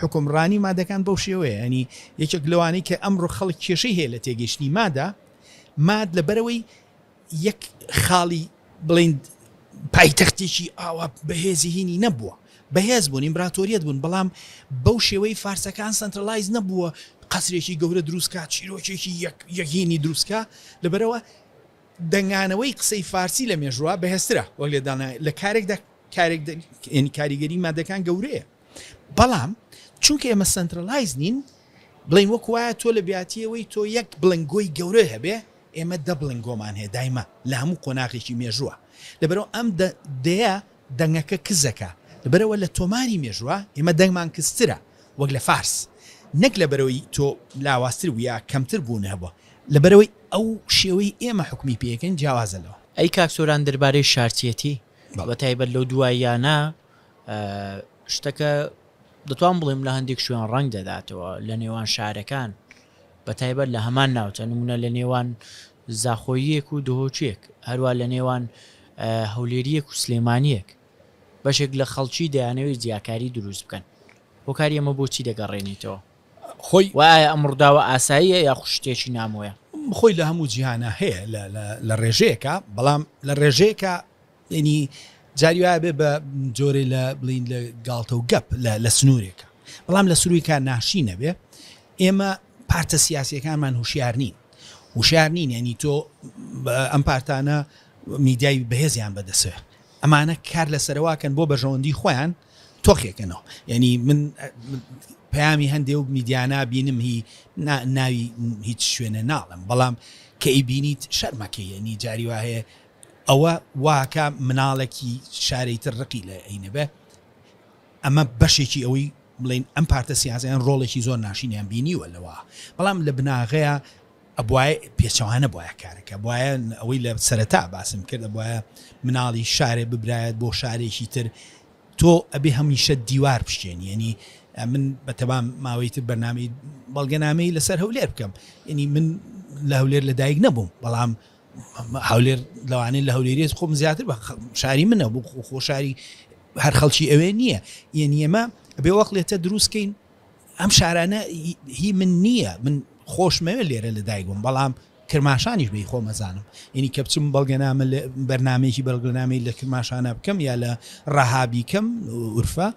حکومڕانی مادەکان بەو شێوەیە ینی یەکێک لەوانەی کە ئەمڕۆ خەڵک کێشەی هەیە لە تێگەیشتنی مادە ماد لەبەرەوەی یەک خاڵی بڵین پایتەختێکی ئاوا بەهێزی هینی نەبووە بەهێز بوون ئیمبراتۆریەت بوون بەڵام بەو شێوەی فارسەکان centralize نەبووە قەسرێکی گەورە دروستکا چیرۆکێکی یەکینی دروستکا لەبەرەوە دەنگانەوەی قسەی فارسی لە مێژووە بەهێزترە وەک لێدانە لە کارێکدا کارێک یعنی کاریگەری مادەکان گەورەیە بەڵام چونکە ئێمە centralize نین بڵین وەک وایە تۆ لە بیاتیەوەی تۆ یەک بڵنگۆی گەورە هەبێ ئێمە دە بڵنگۆمان هەیە دایمە لە هەموو قۆناغێکی مێژووە لەبەرەوە ئەم دەیە دەنگەکە کزەکە لەبەرەوە لە تۆماری مێژووە ئێمە دەنگمان کزترە وەک لە فارس نەک لەبەرەوەی تۆ لاوازتر بوو یا کەمتر بوون هەبووە لەبەرەوەی ئەو شێوەی ئێمە حوکمی پێ ئەکەین جیاوازە لەوە. ئەی کاک سۆران دەربارەی شارچێتی بە تایبەت لەو دواییانە شتەکە دەتوان بڵێم لە هەندێک شوێن ڕەنگ دەداتەوە لە نێوان شارەکان بە تایبەت لە هەمان ناوچە نمونە لە نێوان زاخۆییەک و دهۆکیەک هەروە لە نێوان هەولێریەک و سلێمانیەک بەشێک لە خەڵکی دەیانەوێت جیاکاری دروست بکەن هۆکاری ئەمە بۆچی دەگەڕێنیتەوە؟ خۆی. وە ئایا ئەم ڕووداوە ئاساییە یاخود شتێکی نامۆیە؟ خۆی لە هەموو جیهانا هەیە لە ڕێژەیەکا بەڵام لە ڕێژەیەکا یعنی جاری وایە بێ بە جۆرێ لە بڵین لە گاڵتە و گەپ لە سنوورێکە بەڵام لە سرویکا ناشی نەبێ ئێمە پارتە سیاسیەکانمان هوشیار نین هوشیار نین ینی تۆ ئەم پارتانە میدیای بەهێزیان بەدەسێ ئەمانە کار لەسەرواکەن بۆ بەرژەوەندی خۆیان تۆخێکەنەوە یعنی من پەیامی هەندێ و میدیانا بینم هی ناوی هیچ شوێنە ناڵم بەڵام کە ئیبینیت شەرمەکەی یعنی جاری وا هەیە ئەوە واکە مناڵێکی شارەی تر ڕقی لە ئەینەبێ ئەمە بەشێکی ئەوەی بڵین ئەم پارتە سیاسیان ڕۆڵێکی زۆر ناشینیان بینیوە لەوە بەڵام لە بناغەیە ئەبوایە پێچەوانە بوایە کارەکە بوایە ئەوەی لە سەرەتا باسم کرد ئەبوایە مناڵی شارێ ببرایەت بۆ شارێکی تر تۆ ئەبێ هەمیشە دیوار بشکێنی یعنی من بەتەبام ماوەی تر بەرنامەی بەڵگەنامەی لەسەر هەولێر بکەم یعنی من لە هەولێر لەدایک نەبووم بەڵام هەولێر لەوانەیە لە هەولێریت خۆم زیاتر بە شاری منە بۆ خۆ شاری هەر خەڵکی ئەوێ نییە یعنی ئێمە بێ وەقلێتە دروستکەین ئەم شارانە هی من نییە من. خۆشمەوێت لێرە لە دایک بووم بەڵام کرماشانیش بەی خۆم ئەزانم یعنی کە بچم بەڵگەنامە بەرنمەیەکی بەڵگەنامەی لە کرماشانە بکەم یا لە ڕەها بیکەم ئورفە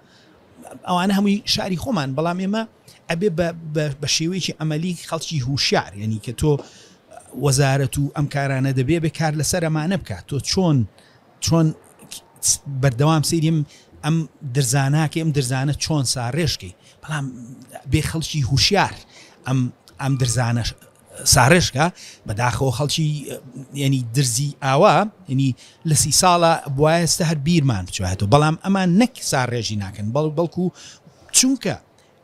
ئەوانە هەمووی شاری خۆمان بەڵام ئێمە ئەبێ بە شێوەیەکی ئەمەلی خەڵکی هوشیار یعنی کە تۆ وەزارەت و ئەم کارانە دەبێ بێ کار لەسەر ئەمانە بکات تۆ چۆن چۆن بەردەوام سەیریم ئەم درزاناکەی ئەم درزانە چۆن ساڕێژکەی بەڵام بێ خەڵکی هوشیار ئەم ئەم درزانە ساڕێژکە بەداخەوە خەڵکی ینی درزی ئاوا ینی لە سی ساڵە بواەستە هەر بیرمان بچێتەوە بەڵام ئەمان نەک ساڕێژی ناکەن بەڵ بەڵکو چونکە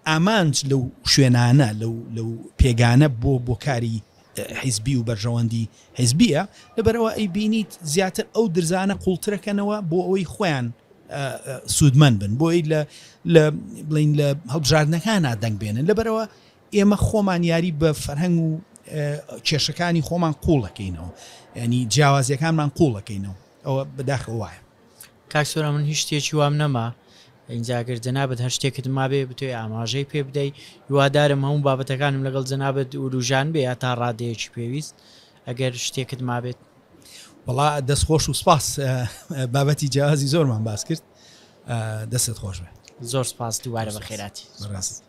ئامانج لەو شوێنانە لەو لەو پێگانە بۆ بۆ کاری حیزبی و بەرژەوەندی حیزبیە لەبەرئەوە ئەیبینیت زیاتر ئەو درزانە قوڵترەکەنەوە بۆ ئەوەی خۆیان سوودمەند بن بۆی لە لە بڵین لە هەڵبژاردنەکانە دەنگ بێنن لەبەرەوە ئێمە خۆمان یاری بە فەرهەنگ و کێشەکانی خۆمان قوڵەکەینەوە ینی جیاوازیەکانمان قوڵەکەینەوە ئەوە بەداخەوە وایە. کاک سۆران من هیچ شتێکی وام نەما ئینجا گەر جەنابت هەر شتێکت مابێ بتوێ ئاماژەی پێ بدەی هیوادارم هەموو بابەتەکانم لەگەڵ جەنابت وروژان بێ یا تا ڕادەیەکی پێویست ئەگەر شتێکت مابێت. وەڵا دەست خۆش و سپاس بابەتی جیاوازی زۆرمان باس کرد دەستت خۆش بێ. زۆر سپاس دووبارە بەخێراتی. بەڕێزت.